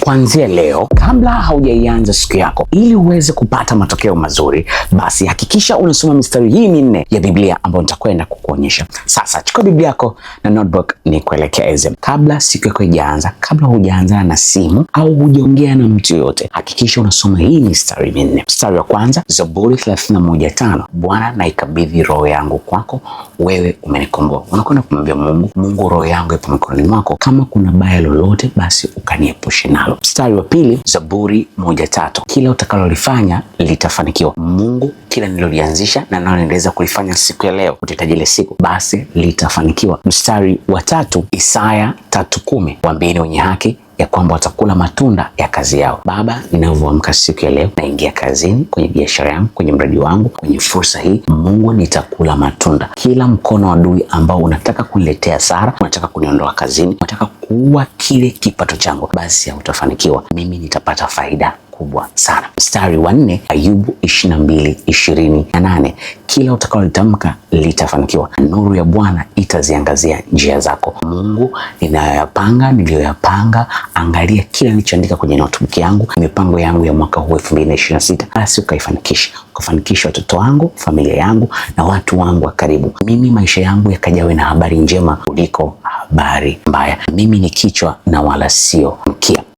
Kuanzia leo, kabla haujaianza siku yako, ili uweze kupata matokeo mazuri, basi hakikisha unasoma mistari hii minne ya Biblia ambayo nitakwenda kukuonyesha sasa. Chukua Biblia yako na notebook ni kuelekeze. Kabla siku yako haijaanza, kabla hujaanza na simu au hujaongea na mtu yoyote, hakikisha unasoma hii mistari minne. Mstari wa kwanza, Zaburi 31:5, Bwana naikabidhi roho yangu kwako, wewe umenikomboa. Unakwenda kumwambia Mungu, Mungu, roho yangu ipo mikononi mwako, kama kuna baya lolote, basi ukaniepushe nalo. Mstari wa pili, Zaburi 1:3, kila utakalolifanya litafanikiwa. Mungu, kila nilolianzisha na naloendeleza kulifanya siku ya leo, utahitaji ile siku, basi litafanikiwa. Mstari wa tatu, Isaya 3:10, waambieni wenye haki ya kwamba watakula matunda ya kazi yao. Baba, ninavyoamka siku ya leo, naingia kazini, kwenye biashara yangu, kwenye mradi wangu, kwenye fursa hii, Mungu, nitakula matunda. Kila mkono wa adui ambao unataka kuniletea hasara, unataka kuniondoa kazini, unataka kuua kile kipato changu, basi hautafanikiwa. Mimi nitapata faida kubwa sana. Mstari wa nne, Ayubu 22:28, kila utakalolitamka litafanikiwa, nuru ya Bwana itaziangazia njia zako. Mungu, ninayoyapanga niliyoyapanga, angalia kila nilichoandika kwenye notebook yangu, mipango yangu ya mwaka huu 2026, basi ukaifanikisha, ukafanikisha watoto wangu, familia yangu na watu wangu wa karibu. Mimi maisha yangu yakajawe na habari njema kuliko habari mbaya. Mimi ni kichwa na wala sio mkia.